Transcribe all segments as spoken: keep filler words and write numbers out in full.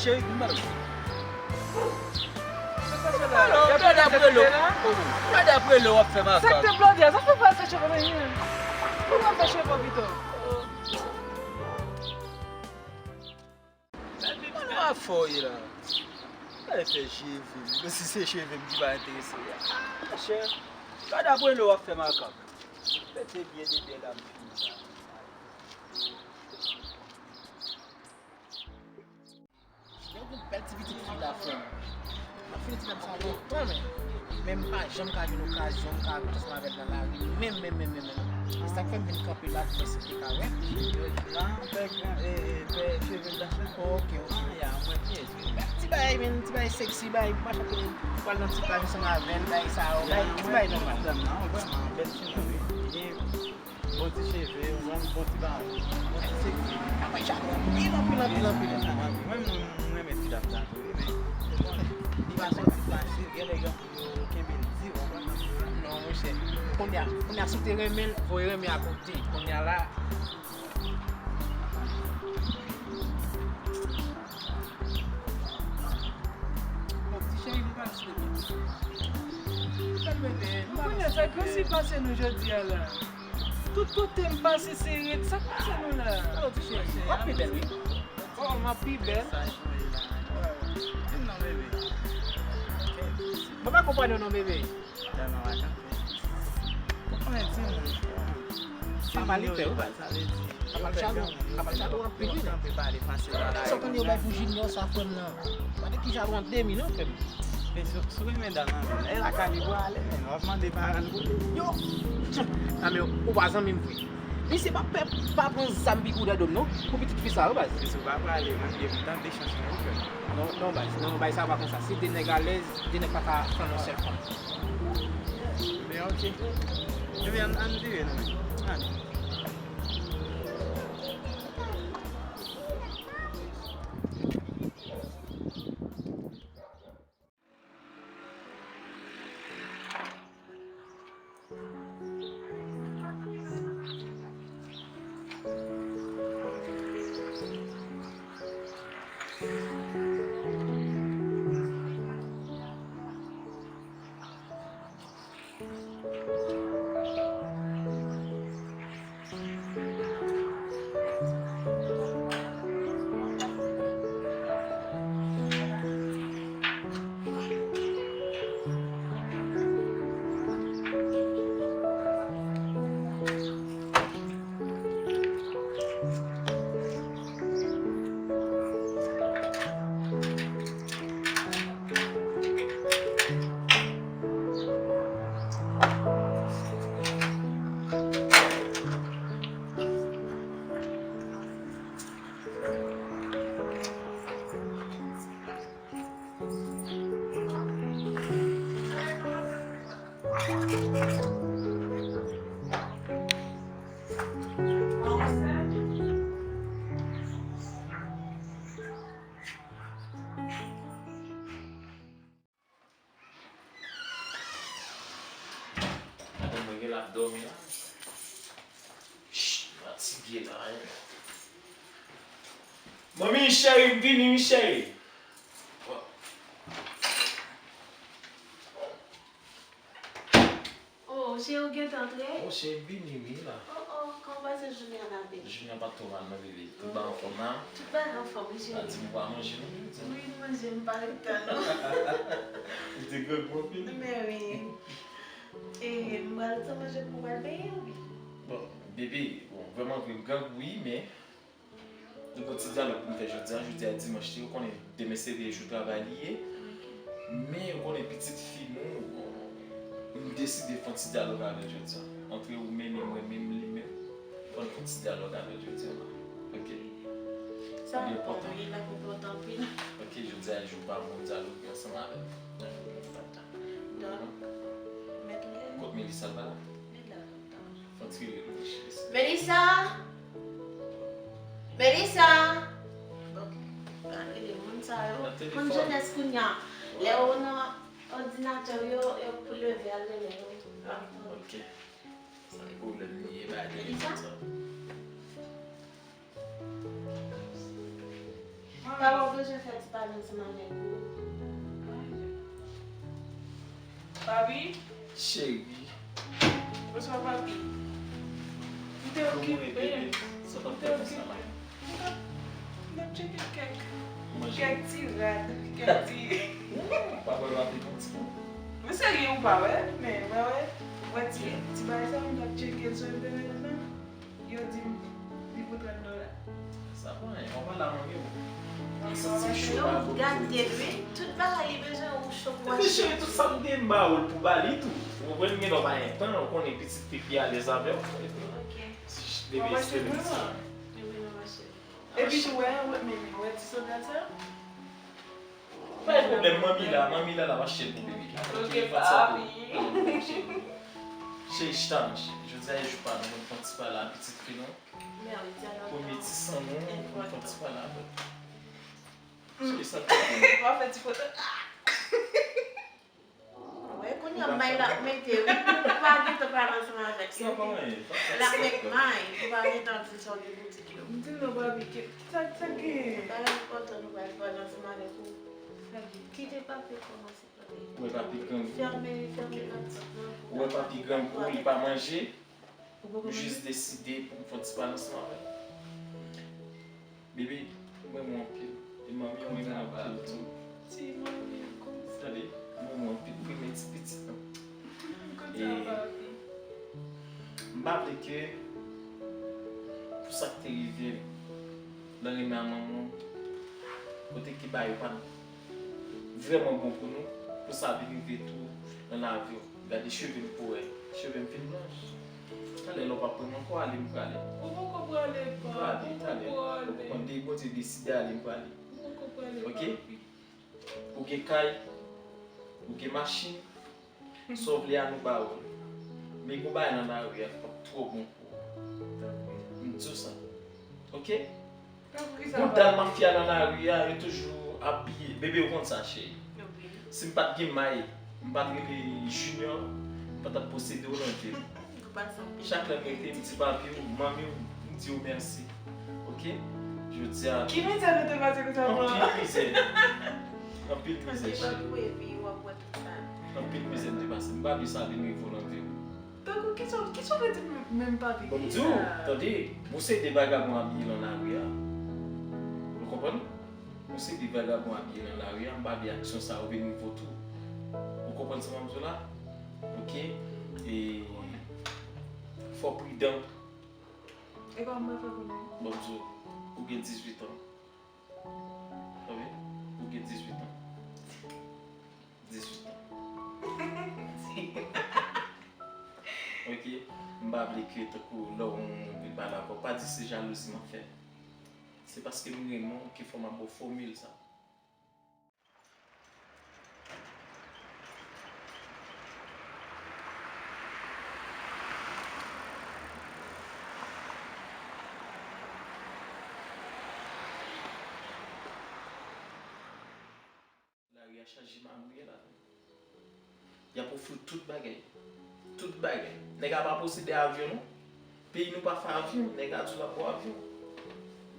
Cheri, vin pale. Alò, blòdè ap rele w. Blòdè ap rele w, w ap fè makak. Sa k te blòdè a? Sa fè pral fè cheve mwen. Pou mwen fè cheve pito. Mwen ap fè w ye la. Alè fè cheve m. Mwen si se cheve m ki pa enterese w la. Monchè, blòdè ap rele w, w ap fè makak. Pete byen de byen la m fini la. Gen yon bèl ti pitit fi la, frè m. M ap fini ti dam sa lontan, men, men m pa janm ka jwenn okazyon, m ka rete ansanm avè l nan lari, menm, menm, menm, menm, menm. E sa k fè m vin kanpe la pou mwen si m te ka wè. Yo, la, pè gran, e, e, pè cheve m ta fè. Ok, ok. Ah, ya, mwen byen. Bèl ti bagay, men, ti bagay sexy, bagay, m ap chache pou al nan ti plaj ansanm avè l, bagay sa yo, bagay, ti bagay nòmal. Dam nan, vrèman, bèl ti moun, wi. Byen Bon ti cheve, yon bon ti bawon, bon ti seksi. Kapay chapo anpil, anpil, anpil, anpil. Mwen, mwen, mwen renmen ti dam sa tou, wi, men ou konnen, li pa sòti fasil, genlè gen moun yo kenbe l di, w konprann? Non, monchè. Kounye a, kounye a, si w te renmen l, voye renmen a kote. Kounye a la, bon, ti cheri, nou pa sou. Ou konnen sa k resi pase nou jodi a la. Tout kote m pase se ret. Sa k pase nou la? Alò, ti cheri, w ap pi bèl, wi. Oh, m ap pi bèl. Vin non, bebe. Mwen pa konprann non, bebe. Ou konnen timoun. Sa malite, wi. Sa vle di, yo pè granmoun, yo pè nèg, yo konn kanpe pale fasil nan lari. Sa w tande yo bay pou Junior sa, frè m nan? Gade ki jalou an demi, non, frè m. Men si, si w renmen dam nan, men, e lakay li pou ale, men, w ap mande paran l pou li. Yo! Tch! Sa, men, ou pa zanmi m vre. Misye pa pè, pa pran zam pi gou dan do m, non, pou pitit fi sa, wi, baz. Mesye, ou pa prale, mwen, m tande chans mwen, wi, frè m. Non, non, baz, non, bagay sa pa konsa. Si de nèg alèz, de nèg pa ka flann yon sèl fanm. Men, ok. Ebyen, ann, ann vire, non, men. Ann. Madanm mwen gen la ap dòmi la. Ch, m fatige la, hein. Manmi cheri, m vini, wi, cheri. Oh, cheri, ou gentan antre? Oh, cheri, m vini, wi, la. Oh, oh, kòman w pase jounen an la, bebe? Jounen an pa t twò mal, non, bebe. Tout bagay anfòm la? Tout bagay anfòm, wi, cheri. A, di m ou pa manje, non, jodi a? Wi, m manje, m pa ret tan, non. Ou te grangou anpil? Men wi. E, m pral tan manje pou w al benyen, wi. Bon, bebe, bon, vrèman vre, m grangou, wi, men nou gon ti dyalòg pou n fè jodi a. Jodi a dimanch li ye, ou konnen demen se veye jou travay li ye. Men ou konnen pitit fi nou, m deside fè yon ti dyalòg avè l jodi a. Antre ou menm e mwen menm, li menm, fò n fè yon ti dyalòg avè l jodi a la. Ok? Sa enpòtan, wi, l ap enpòtan anpil. Ok, jodi a jou pa m, yon dyalòg ansanm avè l. Donk, mèt ou ye? Kot Melissa, l pa la? Li la. Fò n tire l, monchè. Melissa! Melissa! Bon, pa rele moun sa yo. Moun jenès kounye a, lè yo nan òdinatè yo, yo pou leve al rele yo. Ah, ok. Sa e pwoblèm li ye, ba de Melissa? Sa. Papa, w bezwen fè ti pale ansanm avèk ou. Papi? Cheri. Bonswa, papi. M te okipe. M te okipe. M t ap, m t ap tcheke kèk, kèk ti rad, kèk ti. Papa, papi, bon ti bon. Mwen serye, ou pa wè, men mwen wè, wè ti, ti bagay sa, m t ap tcheke l sou entènèt la. Yo di m li pou trant dola. Sa pa anyen, w ap pale a manmi w. Li santi cho pa goumen. Gade l wi, tout bagay li bezwen ou cho pou achte. Epi cheri, tout sa m gen m ba ou l pou ba li tou. Ou konprann, m gen dwa pa gen tan, ou konnen pitit fi pi alèz avè w. Ok. Bebe, bebe. Epi tou wè, wè, men, men, wè ti sandal sa? Pa gen pwoblèm, manmi la, manmi la, l ap achte l pou bebe. Ok, papi. Cheri, chita non, cheri. Jodi a e jou pa nou, nou fè yon ti pale a pitit fi nou. Premye ti san nou, nou fè yon ti pale avè l. Cheri, sa te gen. W ap fè ti foto. Wè, kounye a may l ap mete, wi. Ou pa gentan pale ansanm avèk li. Sa pa anyen, pa fè ti foto. L ap met may, ou pa gentan di sa w gen pou di yo. M di non, papi, ki, ki sa, sa gen? Bagay enpòtan nou pral pale ansanm avèk ou. Kite papi kòmanse. Ou wè papi grangou. Fèmen, fèmen laptop nan. Ou wè papi grangou, li pa manje. M jis deside pou m fè ti pale ansanm avè l. Bebe, m renmen w anpil. E manmi w renmen w anpil tou. Ti manmi, konsa. Tande, m renmen w anpil. Ou renmen ti pitit lan. Konsa, papi. M pa vle ke pou sa k te rive m nan renmen a manman w, kote ke bagay yo pa t vrèman bon pou nou, pou sa vin rive tou nan lavi w. Gade cheve m pou wè. Cheve m fin blanch. Talè lè w p ap pran m ankò, ale m prale. Ou poko prale, pa. M prale, talè. Ou konprann, Bondye deside ale, m prale. Ou poko prale, papi. Ok? Ou gen kay, ou gen machin, sa w vle a nou ba ou l. Men gon bagay nan lari a k p ap twò bon pou ou. M di w sa. Ok? Bouda mafya nan lari a, yo toujou ap biye. Bebe, ou konn sa, cheri. Si m pa t gen may, m pa t rele Junior, m pa t ap posede w nan vi m. Chak lè m rete, m di papi w, manmi w, m di yo mèsi. Ok? Jodi a. Ki mizè nou te pase konsa, bro? Anpil mizè. Anpil mizè, cheri. Anpil mizè m te pase. M pa vle sa vin rive w nan vi w. Tankou, kisa, kisa w vle di menm, menm papi? Bon, m di w, tande, gon seri de vagabon abiye nan lari a. Ou konprann? Gon seri de vagabon abiye nan lari a, m pa vle aksyon sa yo vin rive w tou. Ou konprann sa m ap di w la? Ok? E fò w pridan. E kòman mwen fè konnen? Bon, m di w, ou gen dizuit an. Tande? Ou gen dizuit an. Dizuit an. Ok? M pa vle ke tankou lè yon moun vin pale avè w, pa di se jalouzi m ap fè. Se paske m renmen w ke fò m ap ba w fòmil sa. Lari a chaje magouye ladan. Y ap ofri w tout bagay. Tout bagay. Nèg la pa posede avyon non. Peyi nou pa fè avyon, nèg la di w l ap ba w avyon.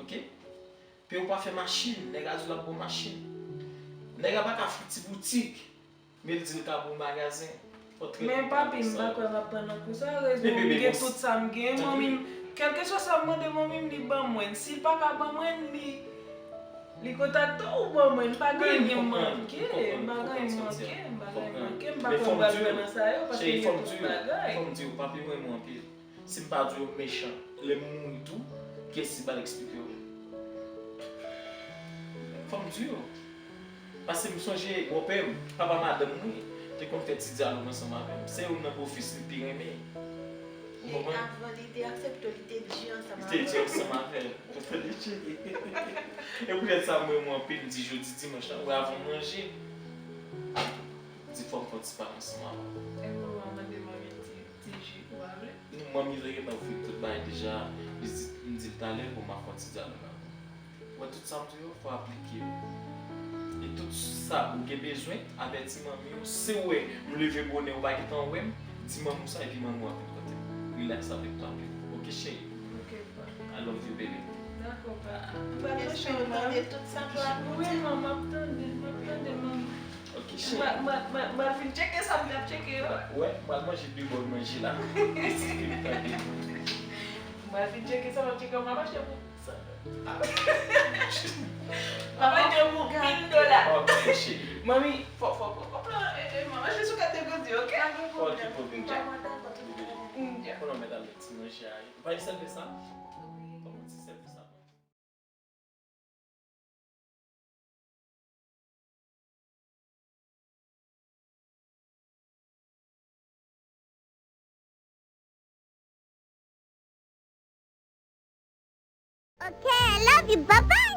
Ok? Peyi w pa fè machin, nèg la di w l ap ba w machin. Nèg la pa ka fè ti boutik, men l di l ka ba w magazen. Men papi, m pa kwè m ap pran nan kou sa. Erezman, m gen tout sa m gen. Manmi m, kèlkeswa sa m mande manmi m, li ban mwen. Si l pa ka ban mwen, li, li kontakte w, ban mwen. M pa gen anyen manke. M pa gen anyen manke. M pa gen anyen manke. M pa kwè m pral pran nan sa yo, paske m gen tout bagay. Fò m di w, papi m renmen w anpil. Si m pa di w mechan, lè m mouri tou, kiyès ki pral eksplike w? Fò m di w. Paske m sonje bòpè m, papa madanm mwen, te konn fè ti dyalòg ansanm avè m. Se youn nan bofis li pi renmen. Ou konprann? E avan li te aksepte w, li te di ansanm avè w. Li te di ansanm avè l. Ou tande, cheri? E poutèt sa, m renmen w anpil, m di jodi dimanch la, ou avan manje, di fò m fè yon ti pale ansanm avè w. E manman mande manmi ti, ti ji, ou pa vle? Non, manmi te gentan ofri tout bagay deja, li di, m di l talè, bon, m ap fè yon ti dyalòg avè w. Ou wè tout sa m di w yo, fò w aplike yo. E tout sa ou gen bezwen, avèti manmi w. Si w wè m leve bonè, ou pa gentan wè m, di manmi w sa, epi manmi w ap vin kote m. Relax avèk papi w. Ok, cheri? Ok, pa. I love you, baby. Dakò, pa. M pral manje, tande tout sa pou rakonte. Wi, man, m ap tande, m ap tande, man. Ok, cheri. M a- m a- m a- m al vin tcheke sa m t ap tcheke yo. Wè, m pral manje de bòl manje la. Tande. M pral vin tcheke sa m ap tcheke yo, m ap achte pou sa. M ap achte pou mil dola. Ok, cheri. Manmi, fò, fò, fò, fò, fò, e, e, manman, je sou kat de godi, ok? Pa gen pwoblèm. Ok, pwoblèm. M pa mande ankò tout bagay. Mm, yeah. Konnen w mèt al met ti manje a. Ou pa gen sèl de sa? Kòman ti sèl de sa? Okay, I love you. Bye bye.